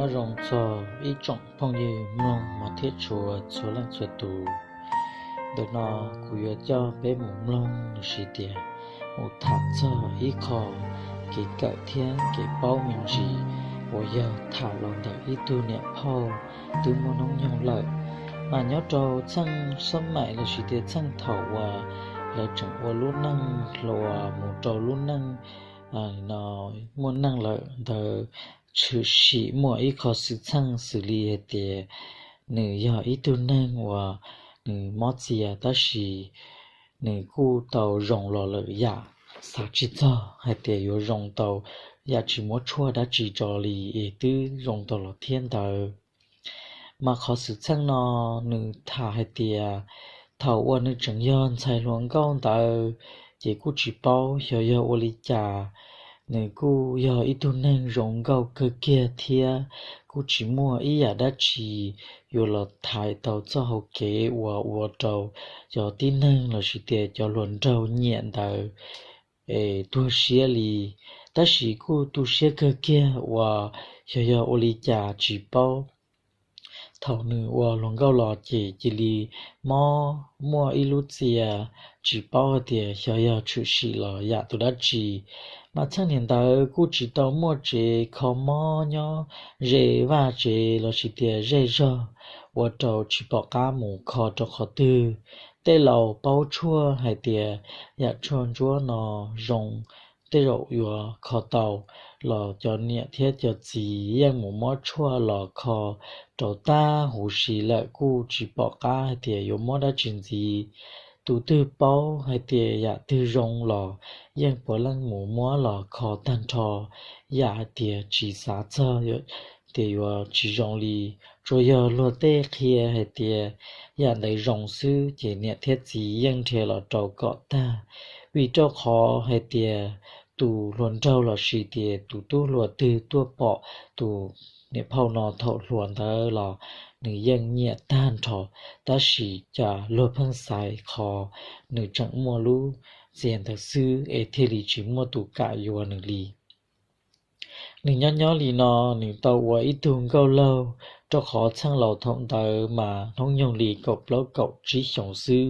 Nyob zoo txog ib tsoom phooj ywg mloog mos thiab tshua txhua leej txhua tus. Ntawm no kuv yuav coj peb mus mloog los sis tias mus tham txog ib qho kev kawm thiab kev paub me ntsis uas yog tham los ntawm ib tug niam phauj twb muaj hnub nyoog lawm. Mas nyob rau txheej xab maim los sis tias txheej thaum uas lawv tseem ua lub neej hluas mus rau lub neej muaj neej lawm ntawd, tshwm sim muaj ib qho xwm txheej xws li hais tias nws yog ib tug neeg uas nws mob txias tab sis nws kuj tau zoo los lawm yam xav tsis txog hais tias yuav zoo tau yam tsis muab tshuaj dab tsi tso li es twb zoo tau los thiab ntawd. Mas qhov xwm txheej no nws tham hais tias thaum uas nws tseem yog ntxhais hluas nkauj ntawd ces kuj tsis paub xyov yog ua li cas, nws kuj yog ib tug neeg zoo nkauj kawg kiag thiab kuj tsis muaj ib yam dab tsi yuav los thaiv tau txoj hau kev uas ua rau cov tib neeg los sis tias cov hluas nraug nyiam ntawd es tuag siab li. Tab sis kuj tu siab kawg kiag uas xyov yog ua li cas tsis paub. Thaum nws ua hluas nkauj los ces cia li mob muaj ib lub txias tsis paub hais tias xyov yog tshwm sim los yam tus dab tsi. Mas txheej niam ntawd kuj tsis tau muaj tsev kho mob nyob ze vaj tsev los sis tias zej zog ua rau tsis pom qab mus kho rau qhov twg. Tej laus paub tshuaj hais tias yam tshuaj ntsuab no zoo, tej zaum yuav kho tau, los cov niam thiab cov txiv yeej mus muab tshuaj los kho rau tag huv si lawm kuj tsis pom qab hais tias yuav muab dab tsi ntxiv. Tus twg paub hais tias yam twg zoo los yeej puav leej mus muab los kho tag nrho, yam hais tias tsis xav txog tias yuav tsis zoo li. Tsuas yog luag tej qhia hais tias yam ntawd zoo xwb ces niam thiab txiv yeej nrhiav los rau kom tag, vim rau qhov hais tias tus hluas nraug los sis tias tus tub hluas twg tuaj pom tus niam phauj no thaum hluas ntawd los nws yeej nyiam tag nrho. Tab sis cas luag pheej xaiv qhov nws tseem muaj lub txias ntawd xwb es thiaj li tsis muaj tus kam yuav nws li. Nws nyob nyob li no, nws tau ua ib tug nkauj laug, rau qhov txheej laus thaum ntawd mas hnub nyoog li kaum plaub kaum tsib xyoos xwb,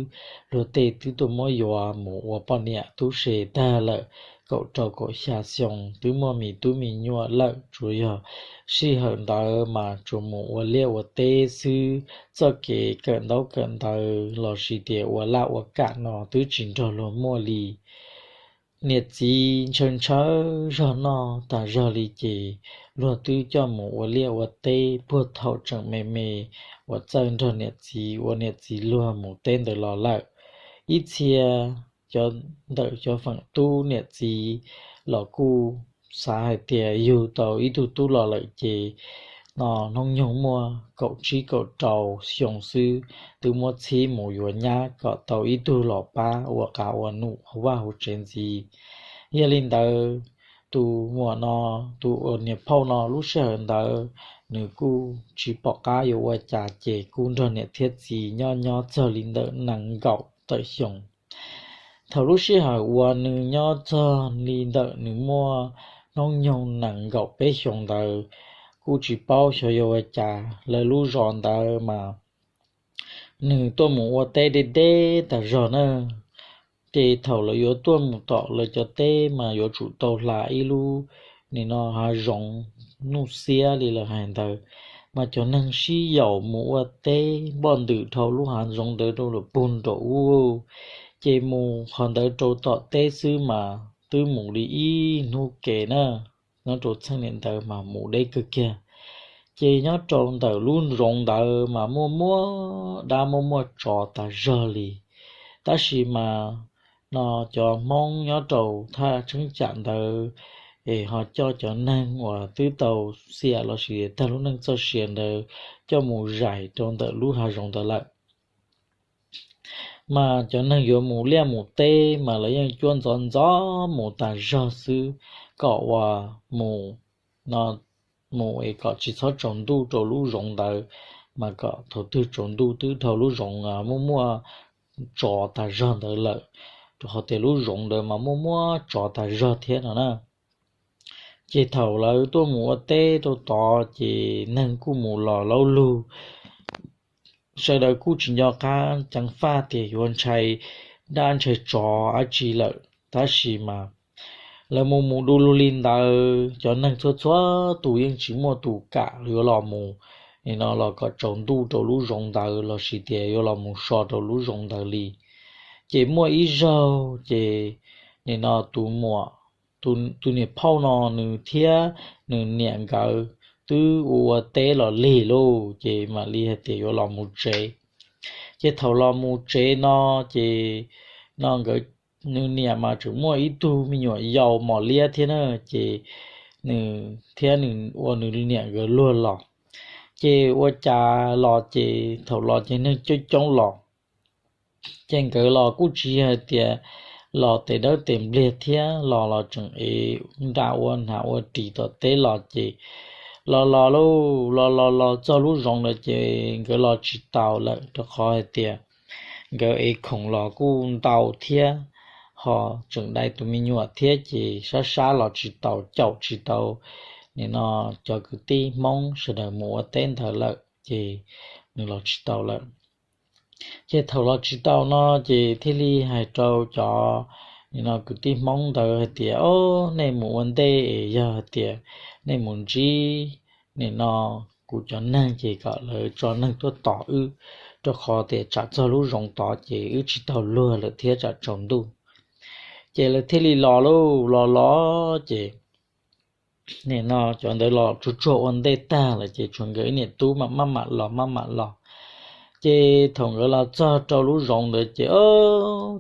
luag tej twb tuaj muab yuav mus ua poj niam tub se tag lawm, kaum rau kaum xya xyoo twb muaj me tub me nyuam lawm. Tsuas yog sij hawm ntawd mas tsuas mus ua liaj ua teb xwb, txoj kev kawm ntaub kawm ntawv los sis tias ua laj ua kam no twb tsis nrog luag muaj li. Niam txiv ntshaw ntshaw zog noj tas zog li ces luag twb coj mus ua liaj ua teb puag thaum tseem me me uas txawj nrog niam txiv ua niam txiv luag mus teb ntawd los lawm. Ib txhia cov ntawm cov feem tub niam txiv los kuj xav hais tias yug tau ib tug tub los lawm ces no hnub nyoog muaj kaum tsib kaum rau xyoo xwb twb muab txhib mus yuav nyab kom tau ib tug los pab ua qav ua num hauv vaj hauv tsev ntxiv. Yog li ntawd, tus muam no, tus niam phauj no lub sij hawm ntawd nws kuj tsis pom qab yuav ua cas ces kuj nrog niam thiab txiv nyob nyob txog li ntawm nees nkaum tawm xyoo. Thaum lub sij hawm uas nws nyob txog li ntawm nws muaj hnub nyoog nees nkaum peb xyoos ntawd, kuj tsis paub xyov yog ua cas lawv lub zos ntawd mas nws tuaj mus ua teb deb deb tas zog na. Ces thaum lawv yuav tuaj mus tom lawv cov teb mas yuav tsum tau hla ib lub nim no hav zoov nuj xiab li lawv hais ntawd, mas cov neeg sib yaum mus ua teb npoj ntws dhau lub hav zoov ntawd rau lawm puag nraum ub. Ces mus qhov ntawd rau tom teb xwb mas twb mus li ib hnub kev na. Nyob rau txheej niam ntawd mas mus deb kawg kiag. Ces nyob rau ntawm lub zoov ntawd mas muaj muaj dab muaj muaj tsov tas zog li. Tab sis mas no cov Hmoob nyob rau thaj tsheeb tsam ntawd es ho coj cov neeg uas twb tau xiam los sis tag lub neej txoj sia ntawd coj mus zais rau ntawm lub hav zoov ntawd lawm. Mas cov neeg yuav mus liaj mus teb mas lawv yeej cuab ntxov ntxov mus tas zog xwb, kom uas mus no mus es kom tsis txhob tsaus ntuj rau lub zoov ntawd, mas kom thaum twg tsaus ntuj twb dhau lub zoov muaj muaj tsov tas zog ntawd lawm, rau qhov tias lub zoov ntawd mas muaj muaj tsov tas zog thiab no na. Ces thaum lawv tuaj mus ua teb rau tod ces neeg kuj mus los laub lug, sawv daws kuj tsis nco qab ceev faj tias yuav ntshai dab ntshai tsov dab tsi lawm. Tab sis mas lawv mus mus du lug li ntawd, cov neeg txhua txhua tus yeej tsis muaj tus kam yuav los mus, nim no los kom tsaus ntuj rau lub zoov ntawd lossis tias yuav los mus so rau lub zoov ntawd li. Ces muaj ib zaug ces nim no tus muam, tus niam phauj no nws thiab nws niam nkawd twb ua ua teb los lig lauj, ces mam li hais tias yuav los mus tsev. Ces thaum los mus tsev no ces no nkawd, nws niam mas tseem muaj ib tug me nyuam yaus mos liab thiab na, ces nws thiab nws ua nws niam nkawd luag los. Ces ua cas los ces thaum los ces neeg coob coob los, ces nkawd los kuj tsis yog hais tias los tes dawb tes npliag thiab, los los tseem ev nra ua hnav ua ris tom teb los ces los los lauj, los los los txog lub zoov lawm ces nkawd los tsis taus lawm rau qhov hais tias nkawd ev khoom los kuj ntau thiab, ho tseem dai tus me nyuam thiab ces sab sab los tsis taus, caum tsis tau nim no cov kwv tij Hmoob sawv daws mus ua teb ntawd lawm ces nws los tsis tau lawm. Ces thaum los tsis tau no ces thiaj li hais rau cov nim no kwv tij Hmoob ntawd hais tias, Au, nej mus ua ntej es yog hais tias nej mus ntsib nim no kuv cov neeg ces kom lawv tso neeg tuaj tos wb, rau qhov tias tsam txog lub zoov tod ces wb tsis tau luag lawm thiab tsam tsaus ntuj. Ces lawv thiaj li los lauj, los los ces nim no cov ntawd los tsuag tsuag ua ntej tag lawm ces tshuav nkawd ib niam tub mam maj mam los maj mam los. Ces thaum nkawd los txog rau lub zoov ntawd ces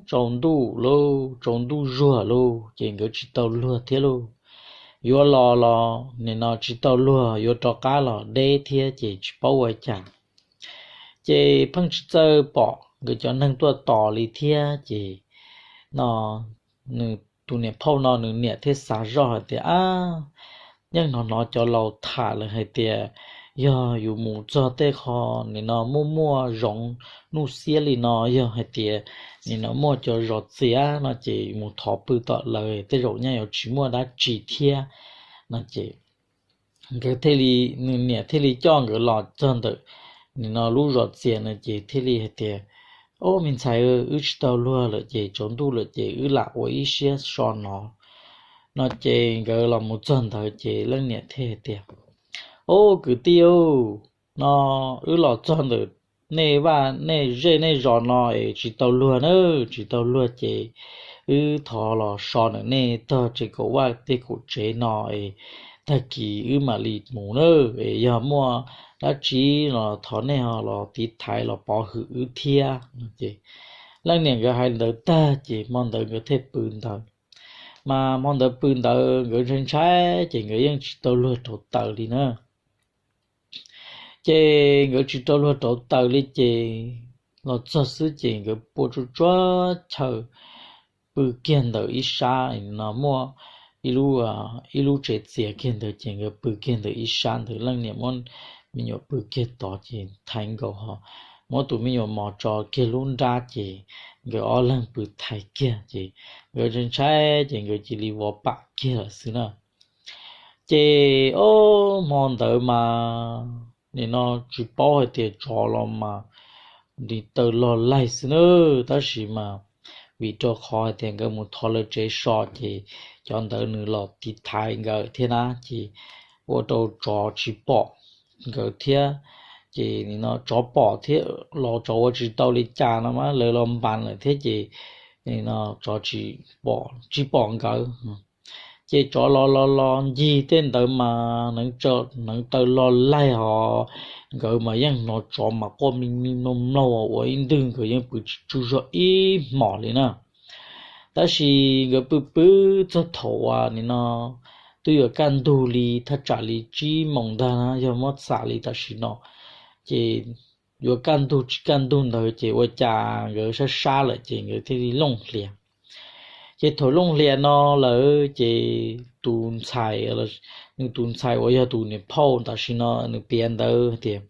tsaus ntuj lauj, tsaus ntuj zuag lauj, ces nkawd tsis tau luag thiab lauj. Yuav los los nim no tsis tau luag, yuav rov qab los deb thiab ces tsis paub ua cas. Ces pheej tsis txawj pom nkawd cov neeg tuaj tos li thiab ces no nws tus niam phauj no nws niam thiaj xav zoj hais tias, Ab, yeej hnov hnov cov laus tham lawm hais tias yog yus mus txog tej qho nim no muaj muaj zoov nuj xiab li no, yog hais tias nim no muaj cov zos txias no ces mus thov pw tom lawv tej zaum nyaj yuav tsis muaj dab tsi thiab no ces nkawd thiaj li, nws niam thiaj li coj nkawd los txog ntawm nim no lub zos txias no ces thiaj li hais tias, Au, me ntxhais, wb tsis tau luag lawm ces tsaus ntuj lawm ces wb lam ua ib siab so no. No ces nkawd los mus txog ntawd ces leej niam thiaj hais tias, Au, kwv tij, no wb los txog ntawm nej vaj nej zej nej zos no es tsis tau luag na, tsis tau luag ces wb thov los so ntawm nej tog tsev kaum vaj tej kaum tsev no es tag kis wb mam li mus na, es yog muaj dab tsi los thov nej ho los tiv thaiv los pov hwm wb thiab. Ces leej niam nkawd hais ntawd tag ces hmo ntawd nkawd thiaj pw ntawd. Mas hmo ntawd pw ntawd nkawd ntshai ntshai ces nkawd yeej tsis tau luag rauv taws li na. Ces nkawd tsis tau luag rauv taws li ces los txog xwb ces nkawd pua tsuj tsuag chaw pw kiag ntawm ib sab no muaj ib lub, ib lub tsev txias kiag ntawd ces nkawd pw kiag ntawm ib sab ntawd, leej niam muab me nyuam pw kiag tod ces thaiv nkaus ho muab tus me nyuam mos tso kiag lub nrab ces nkawd ob leeg pw thaiv kiag ces nkawd ntshai ntshai ces nkawd cia li vov pam kiag lawm xwb na. Ces ob hmo ntawd mas nim no tsis paub hais tias tsov los mas nti taw log laig xwb na, tab sis mas vim rau qhov hais tias nkawd mus thov lawv tsev so ces cov ntawd nws los tiv thaiv nkawd thiab na ces ua rau tsov tsis pom nkawd thiab. Ces nim no tsov pom thiab los tsov ua tsis tau li cas no mas lawv los npas lawm thiab ces nim no tsov tsis pom nkawd. Ces tsov los los los ncig tej ntawd mas hneev taw log laig hos nkawd mas yeej hnov tsov mas quaj me me mloog mloog ua ib ntwg, nkawd yeej pw tsis tsaug zog ib hmos li na. Tab sis nkawd pw pw txog thaum uas nim no twb yuav kaj ntug li thaj tsam li tsib moos ntag na, yog muab xam li tam sim no ces yuav kaj ntug tsis kaj ntug ntawd ces ua cas nkawd sab sab lawm ces nkawd thiaj li looj hlias. Ces thaum looj hlias no lawm ces tus ntxhais, nws tus ntxhais uas yog tus niam phauj tam sim no nws piav ntawd tias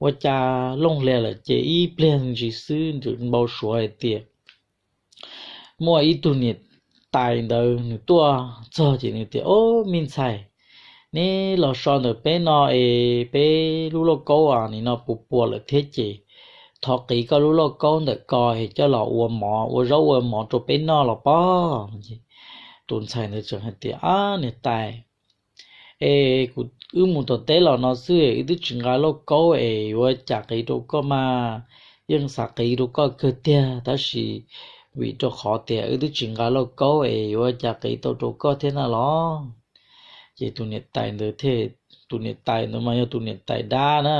ua cas looj hlias lawm ces ib pliag ntsis xwb nws npau suav hais tias muaj ib tug niam tais ntawd nws tuaj txog ces nws tias, Ob, me ntxhais, neb los so ntawm peb no es peb lub lauj kaub nim no puas puas lawm thiab ces thov qiv koj lub lauj kaub ntawm ko es coj los ua mov, ua zaub ua mov rau peb noj los pob. Tus ntxhais ntawd tseem hais tias, Ab, niam tais, es kuv, wb mus tom teb los no xwb es wb twb tsis nqa lauj kaub es yuav cas qiv rau koj mas, yeej xav qiv rau koj kawg tiag tab sis vim rau qhov tias wb twb tsis nqa lauj kaub es yuav cas qiv tau rau koj thiab na los? Ces tus niam tais ntawd thiaj, tus niam tais ntawd mas yog tus niam tais dab na,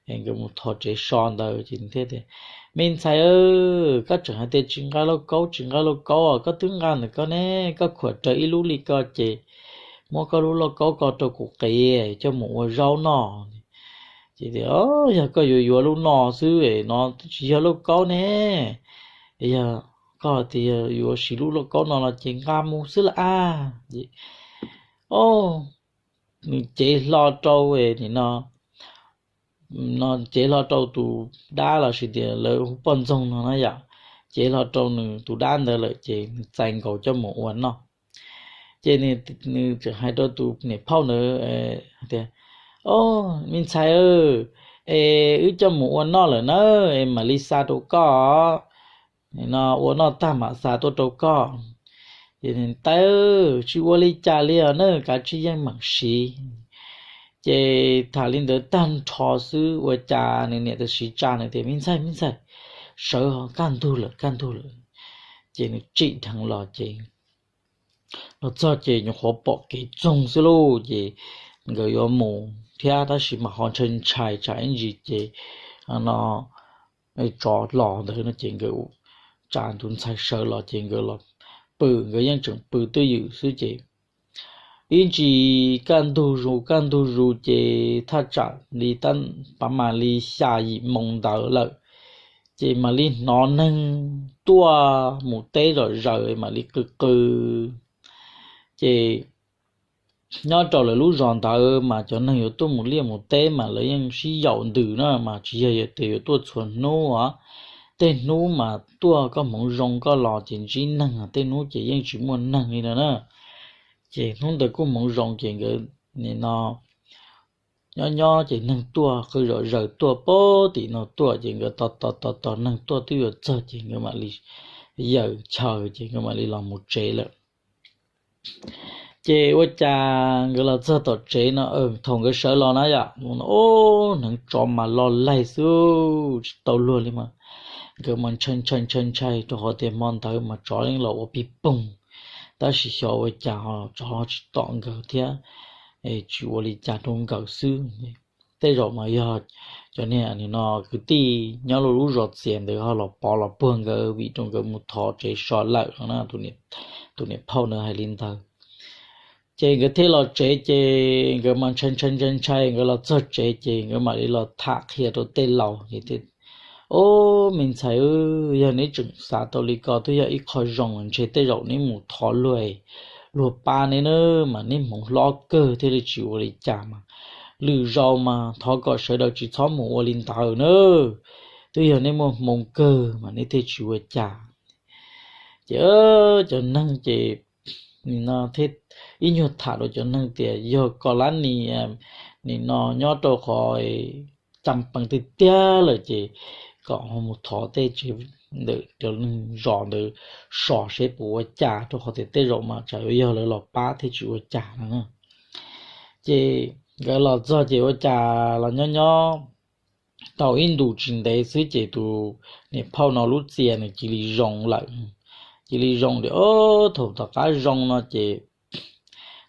es nkawd mus thov tsev so ntawd ces thiaj tias, Me ntxhais, koj tseem hais tias tsis nqa lauj kaub, tsis nqa lauj kaub, koj twb nqa ntawm koj ne, koj khuam raws ib lub li ko ces muab koj lub lauj kaub ko rau kuv qiv coj mus ua zaub noj. Ces tias, Yog koj yuav yuav lub no xwb no twb tsis yog lauj kaub ne, yog koj tias yuav siv lub lauj kaub no los ces nqa mus xwb las. Ces, o, nws cev hlo rau, nim no, cev hlo rau tus dab los sis tias lawv hu poj ntxoog no na yom, cev hlo rau nws tus dab ntawd lawm ces nws txais nkaus coj mus ua noj. Ces nws tseem hais rau tus niam phauj ntawd tias, Ob, me ntxhais, es wb coj mus ua noj lawm na, es mam li xa rau koj, nim no ua noj tag mam xa tuaj rau koj. Ces, Tais, tsis ua li cas li os na, kav tsij yeej meem siv. Ces tham li ntawd tag nrho xwb ua cas nws niam tais siv tsa nws tias, Me ntxhais, me ntxhais, sawv, kaj ntug lawm, kaj ntug lawm. Ces nws tsim dheev los ces los txog ces nyuam qhuav pom kev txoog xwb lauj. Ces nkawd yuav mus thiab tab sis mas ho ntshai ntshai tsam ib ntsis ces no tsov los ntawd no ces nkawd, tsam tus ntxhais sawv los ces nkawd los pw, nkawd yeej tseem pw twj ywm xwb ces ib ntsis kaj ntug zus kaj ntug zus ces thaj tsam li tab pab mam li xya yim moo ntawd lawm, ces mam li hnov neeg tuaj mus teb zom zaws mam li qw qw. Ces nyob rau lawv lub zos ntawd mas cov neeg yuav tuaj mus liaj mus teb mas lawv yeej sib yaum ntws na mas tsis yog tias yuav tuaj txhua hnub os. Tej hnub mas tuaj koj hmoov zoo koj los ces ntsib neeg, tej hnub ces yeej tsis muaj neeg li no na. Ces hnub ntawd kuj hmoov zoo ces nkawd nim no nyob nyob ces neeg tuaj qw zom zaws tuaj pab tim no tuaj ces nkawd tos tos tos tos neeg tuaj twb yuav txog ces nkawd mam li yawm chaw ces nkawd mam li los mus tsev lawm. Ces ua cas nkawd los txog tom tsev no, thaum nkawd sawv los na yom, mus no, o, hneev tsov mas lo laig xwb tsis tau luag li mas. Nkawd mas ntshai ntshai ntshai ntshai rau qhov tias hmo ntawd mas tsov yeej los ua pig poog, tab sis xyov ua cas tsov tsis tom nkawd thiab, tsis ua li cas rau nkawd xwb. Tej zaum mas yog cov niag nim no kwv tij nyob lub lub zos txias ntawd ho los pov los puag nkawd vim rau nkawd mus thov tsev so lawm no na, tus niam phauj ntawd hais li ntawd. Ces nkawd thiaj los tsev ces nkawd mas ntshai ntshai ntshai ntshai, nkawd los txog tsev ces nkawd mam li los tham qhia rau tej laus ces, Ob, me ntxhais, yog neb tseem xav tau li ko twb yog ib qho zoo, ntshe tej zaum neb mus thov luag, luag pab neb na, mas neb hmoov hlob kawg thiaj li tsis ua li cas mas. Lwm zaus mas thov kom sawv daws tsis txhob mus ua li ntawd na, twb yog neb muaj hmoo kawg mas neb thiaj tsis ua cas. Ces cov neeg ces nim no thiaj ib nyuag tham rau cov neeg tias yog koj lab nis nim no nyob rau qhov cam pees tiag tiag lawm ces kom ho mus thov tej tsev ntawm cov neeg zos ntawd so seb puas ua cas rau qhov tias tej zaum mas tsam yuav yog lawv los pab thiaj tsis ua cas no. Ces nkawd los txog ces ua cas los nyob nyob tau ib ntus tsis ntev xwb ces tus niam phauj no lub txias nws cia li zoo lawm. Cia li zoo tias, o, thaum tom qab zoo no ces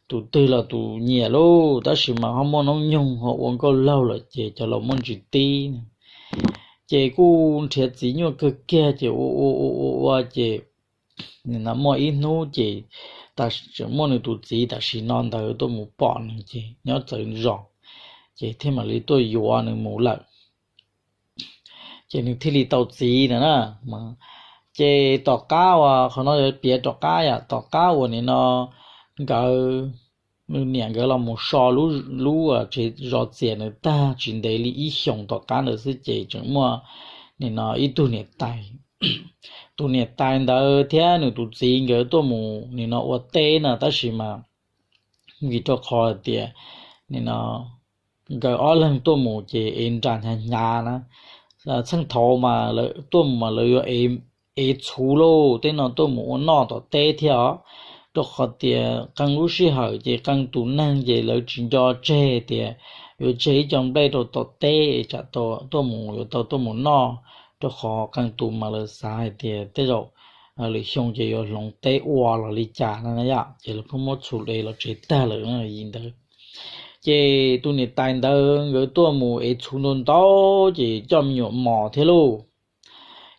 tus twg los tus nyiam lauj, tab sis mas ho muaj hnub nyoog ho ua nkauj laug lawm ces cov laus muaj ntsis tib. Ces kuj nrhiav txiv nyuaj kawg kiag ces ua ua ua ua ua ces nim no muaj ib hnub ces tseem muaj nws tus txiv tam sim no ntawd tuaj mus pom nws ces nyob txawv zos, ces thiaj mam li tuaj yuav nws mus lawm. Ces nws thiaj li tau txiv na na. Ces tom qab uas qhov no yog piav tom qab yom, tom qab uas nim no nkawd, nws niam nkawd los mus so lub tsev zos txias nws tag tsis ntev li ib xyoos tom qab ntawd xwb ces tseem muaj nim no ib tug niam tais tus niam tais ntawd thiab nws tus txiv nkawd tuaj mus nim no ua teb no tab sis mas vim rau qhov tias nim no nkawd ob leeg tuaj mus ces ev nras hnyav hnyav na. Txheej thaud mas lawv tuaj mus mas lawv yuav ev txhuv lauj, tej no tuaj mus ua noj tom teb thiab os. Rau qhov tias qee lub sij hawm ces qee tus neeg ces lawv tsis nco tseg tias yuav tseg ib co nplej rau tom teb tsam tuaj mus yuav tau tuaj mus noj, rau qhov qee tus mas lawv xav hais tias tej zaum lwm xyoo ces yuav hloov teb ua los li cas no yom, ces lawv pheej muab txhuv ev los tsev tag lawm yim ntawd. Ces tus niam tais ntawd nkawd tuaj mus ev txhuv ntau ntau ces coj me nyuam mos thiab lauj.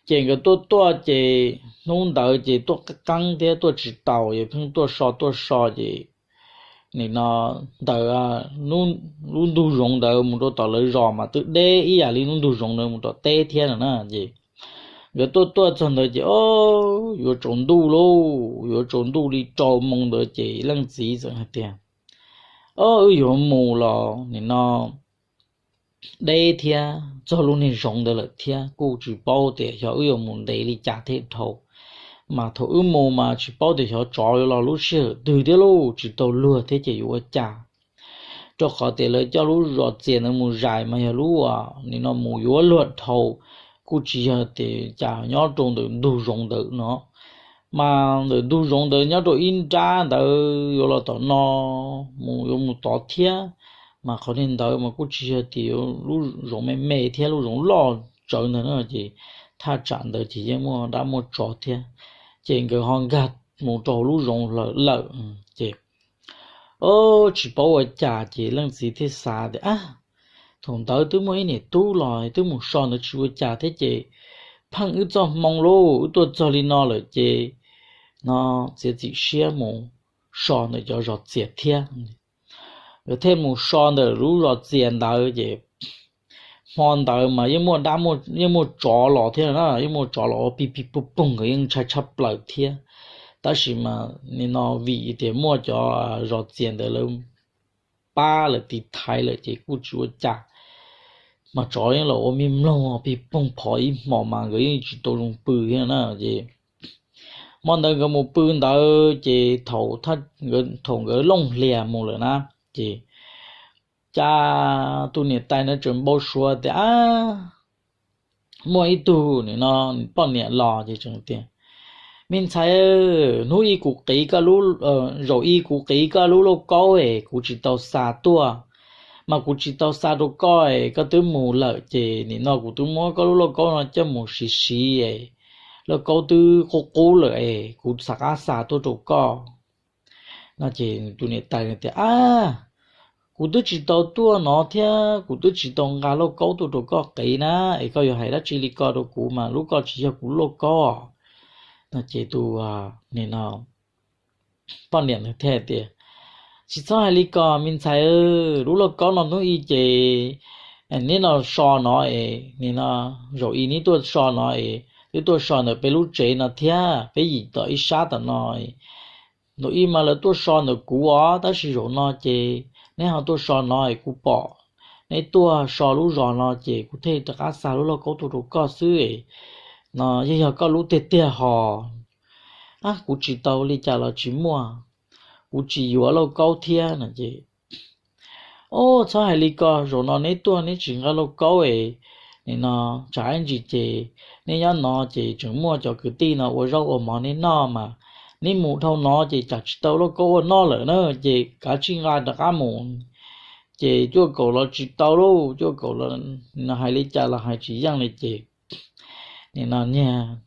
Ces nkawd tuaj tuaj ces hnub ntawd ces tuaj qeeb qeeb thiab tuaj tsis taus, ces pheej tuaj so tuaj so ces nim no ntawd lub ntug zoov ntawd mus rau tom lawv zos mas twb deb ib yam li lub ntug zoov ntawd mus tom teb thiab no na. Ces nkawd tuaj tuaj txog ntawd ces o, yuav tsaus ntuj lauj, yuav tsaus ntuj li rau moo ntawd ces leej txiv txawm hais tias, o, wb yuav mus los nim no deb thiab txog lub niag zoov ntawd lawm thiab kuj tsis paub tias xyov wb yuav mus ntev li cas thiaj dhau. Mas thaum wb mus mas tsis paub tias xyov tsov yuav los lub sij hawm twg thiab lauj, tsis tau luag thiab ces yuav ua cas. Rau qhov tias lawv coj lub zos txias ntawd mus zais mas yog lub nim no mus yuav luag dhau, kuj tsis yog tias cas nyob rau ntawm ntug zoov ntawd no. Mas ntawm ntug zoov ntawd nyob rau ib nrab ntawd yuav los tom no mus yuav mus tod thiab. Mas qhov niag ntawd mas kuj tsis yog tias lub zoov me me thiab lub zoov loj tsawv ntawd na, ces thaj tsam ntawd ces yeej muaj dab muaj tsov thiab. Ces nkawd ho nkag mus rau lub zoov lawm ces o, tsis paub ua cas ces leej txiv thiaj xav tias, a, thaum ntawd twb muaj ib niam tub los twb mus so ntawd tsis ua cas thiab ces pheej wb txoj hmoo lauj, wb tuaj txog li no lawm ces no txiav txim siab mus so ntawm cov zos txias thiab. Nkawd thiaj mus so ntawm lub zos txias ntawd ces hmo ntawd mas yeej muaj dab, yeej muaj tsov los thiab na, yeej muaj tsov los ua pig pig pug pug, nkawd yeej ntshai tshaj plaws thiab. Tab sis mas nim no vim tias muaj cov zos txias ntawd lawv pab lawm tiv thaiv lawm ces kuj tsis ua cas. Mas tsov yeej los ua me mloog pig poog phov ib hmos mas nkawd yeej tsis tau zoo pw thiab na. Ces hmo ntawd nkawd mus pw ntawd ces thaum nkawd looj hlias mus lawm na, ces cas tus niam tais ntawd tseem npau suav tias, a, muaj ib tug nim no poj niam los ces tseem tias, me ntxhais, hnub ib kuv qiv koj lub, zaum ib kuv qiv koj lub lauj kaub es kuv tsis tau xa tuaj, mas kuv tsis tau xa rau koj es koj twb mus lawm ces nim no kuv twb muab koj lub lauj kaub no coj mus siv siv es lauj kaub twb qub qub lawm es kuv xav qab xa tuaj rau koj no. Ces tus niam tais tias, a, kuv twb tsis tau tuaj no thiab kuv twb tsis tau nqa lauj kaub tuaj rau koj qiv na, es koj yuav hais dab tsi li ko rau kuv mas lub ko tsis yog kuv lauj kaub no. Ces tus nim no poj niam ntawd thiaj tias, tsis txhob hais li ko me ntxhais, lub lauj kaub no hnub ib ces neb no so no es nim no zaum ib neb tuaj so no es twb tuaj so ntawm peb lub tsev no thiab peb yim tom ib sab tom no. Zaum ib mas lawv tuaj so ntawm kuv os, tab sis zaum no ces neb ho tuaj so no es kuv pom neb tuaj so lub zos no ces kuv thiaj rov qab xa lub lauj kaub tuaj rau koj xwb. No yeej yog koj lub tiag tiag hos. A, kuv tsis tau li cas los tsis muaj, kuv tsis yuav lauj kaub thiab no ces, o, txhob hais li ko, zaum no neb tuaj neb tsis nqa lauj kaub es nim no tsam ib ntsis ces neb nyob no ces tseem muaj cov kwv tij no ua zaub ua mov neb noj mas neb mus dhau no ces tsam tsis tau lauj kaub ua noj lawm na, ces kav tsij nqa rov qab mus. Ces cuaj kaum los tsis tau lauj, cuaj kaum los hais li cas los hais tsis yeej li ces nim no niag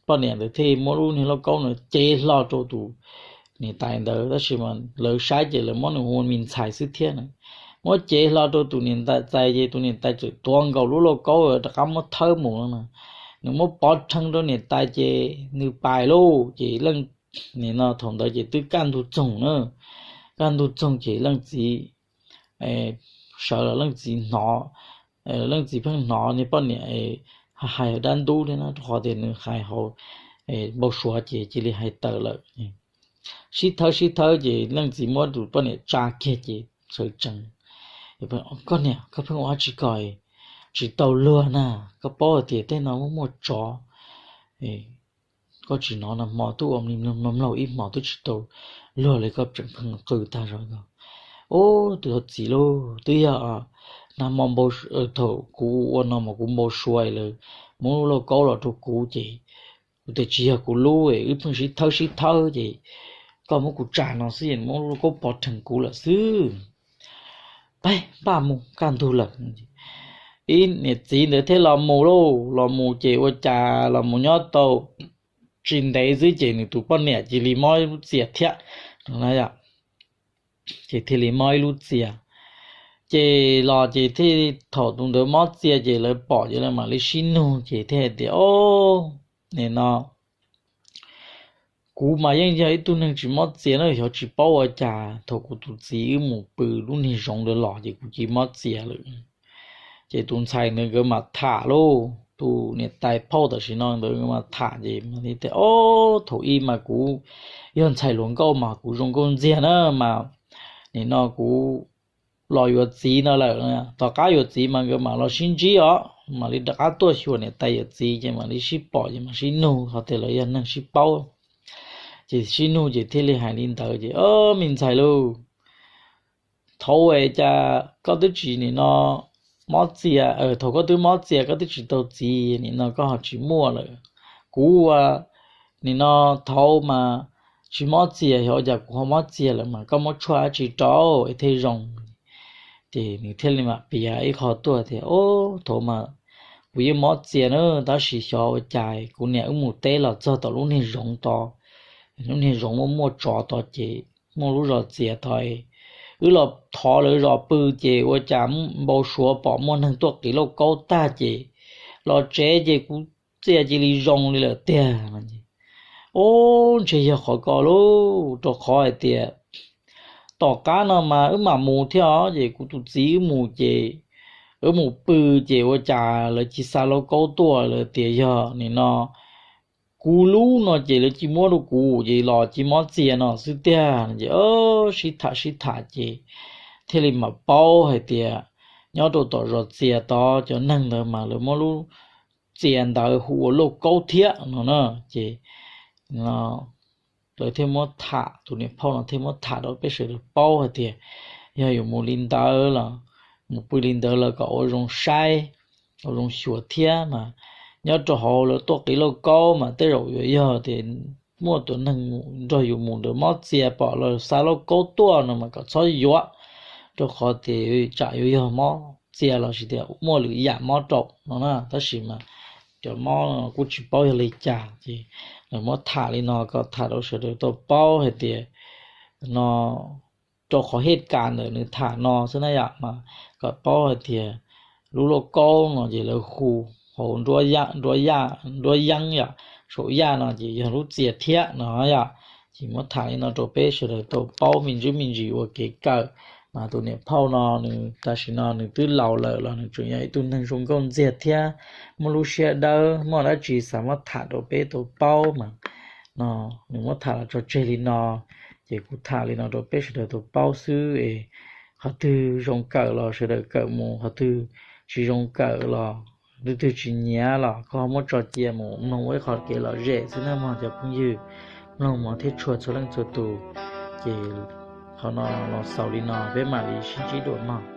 poj niam ntawd thiaj muab lub niag lauj kaub no cev hlo rau tus niam tais ntawd, tab sis mas lawv saib ces lawv muab nws hu me ntxhais xwb thiab na. Muab cev hlo rau tus niam tais ces tus niam tais txawm tuav nkaus lub lauj kaub rov qab muab thawb mus no na. Nws muab pov rhees rau niam tais ces nws pais lauj ces leej, nim no thaum ntawd ces twb kaj ntug txoog na. Kaj ntug txoog ces leej txiv sawv los leej txiv hnov, leej txiv pheej hnov niag poj niam hais dab ntub thiab na, rau qhov tias nws hais hauv npau suav ces cia li hais tawm lawm. Sib thawb sib thawb ces leej txiv muab tus poj niam tsa kiag ces sawv tsees. Koj niam, koj pheej ua dab tsi ko? Tsis tau luag na, koj paub hais tias tej no muaj muaj tsov. koj tsis hnov nag hmo twb ua mloog mloog ib hmos twb tsis tau luag li, koj tseem pheej qw tag zog. Ub, tus txiv lauj, twb yog nag hmo npau, thaum kuv ua no mas kuv npau suav lawv muab lub lauj kaub los rau kuv ces kuv tias tsis yog kuv lub, wb pheej sib thawb sib thawb ces koj muab kuv tsa no xwb es muab lub lauj kaub pov rhees kuv lawm xwb. Pab, pab mus, kaj ntug lawm. Ib niam txiv ntawd thiaj los mus lauj, los mus ces ua cas los mus nyob tau tsis ntev xwb ces nws tus poj niam cia li mob ib lub txias thiab no. Ces thiaj li mob ib lub txias. Ces los ces thiaj, thaum tus ntawd mob txias ces lawv pom ces lawv mam li sib nug ces thiaj hais tias, o, nim no kuv mas yeej yog ib tug neeg tsis mob txias na, xyov tsis paub ua cas thaum kuv tus txiv wb mus pw lub niag zoov ntawd los ces kuv cia li mob txias lawm. Ces tus ntxhais ntawd nkawd mam tham lauj, tus niam tais phauj tam sim no ntawd nkawd mam tham ces mam li tias, o, thaum ub mas kuv yog ntxhais hluas nkauj mas kuv zoo nkauj ntxiag na mas nim no kuv los yuav txiv no lawm. Tom qab yuav txiv mas nkawd mam los sib ntsib os, mam li rov qab tuaj xyuas niam tais yawm txiv ces mam li sib pom ces mam sib nug qhov tias lawv yog neeg sib paub. Ces sib nug ces thiaj li hais li ntawd ces, o, me ntxhais lauj, thaum ub cas koj twb tsis nim no mob txias, thaum koj twb mob txias koj twb tsis tau txiv, nim no koj ho tsis muaj lawm. Kuv ua nim no thaum ub mas tsis mob txias, xyov ua cas kuv ho mob txias lawm mas koj muab tshuaj dab tsi rau es thiaj zoo. Ces nws thiaj li mam piav ib qho tuaj tias, o, thaum ub mas kuv yeej mob txias na, tab sis xyov ua cas kuv niam wb mus teb los txog tom lub niag zoov tod, lub niag zoov muaj muaj tsov tod ces muaj lub zos txias tod, wb los thov lawv zos pw ces ua cas npau suav pom muaj neeg tuaj qiv lauj kaub tag ces los tsev ces kuv txias cia li zoo li lawm tiag no. Ub, ntshe yog qhov ko lauj, rau qhov hais tias tom qab no mas wb mam mus thiab os, ces kuv tus txiv wb mus ces wb mus pw ces ua cas lawv cia li xa lauj kaub tuaj, lawv tias yog nim no kuv lub no ces lawv cia li muab rau kuv ces los cia li mob txias no xwb tiag no. Ces sib tham sib tham ces thiaj li mam paub hais tias nyob rau tom zos txias tod cov neeg ntawd mas lawv muab lub txias ntawd hu ua lauj kaub thiab no na. Ces lawv thiaj muab tham, tus niam phauj no thiaj muab tham rau peb sawv daws paub hais tias yog yuav mus li ntawd los mus pw li ntawd los kom ua zoo saib, ua zoo xyuas thiab mas nyob rau hauv lawv tuaj qiv lauj kaub mas tej zaum yuav yog tias muaj tus neeg nrog yus mus ntawd mob txias pom los xa lauj kaub tuaj no mas kom txhob yuav, rau qhov tias tsam yuav yog mob txias los sis tias muaj lwm yam mob rau no na. Tab sis mas cov mob no kuj tsis paub yog li cas ces lawv muab tham li no kom tham rau sawv daws tau paub hais tias no rau qhov hej kas ntawm nws tham no xwb na yom, mas kom paub hais tias lub lauj kaub no ces lawv hu hauv nruab yeeb yom, saum yaj no ces yog lub txias thiab no yom. Ces muab tham li no rau peb sawv daws tau paub me ntsis me ntsis ua kev kawm. Mas tus niam phauj no nws tam sim no nws twb laus lawm los nws tseem yog ib tug neeg zoo nkauj ntxiag thiab muaj lub siab dawb, muaj dab tsi xav muab tham rau peb tau paub mas no nws muab tham los tso tseg li no. Ces kuv tham li no rau peb sawv daws tau paub xwb es qhov twg zoo kawm los sawv daws kawm mus, qhov twg tsis zoo kawm los, twg twg tsis nyiam los koj muab tso cia mus mloog ua ib qho kev lom zem xwb nawb mog cov phooj ywg. Mloog mus thiab tshua txhua leej txhua tus. Ces qhov no los xaus li no, peb mam li sib ntsib dua mog.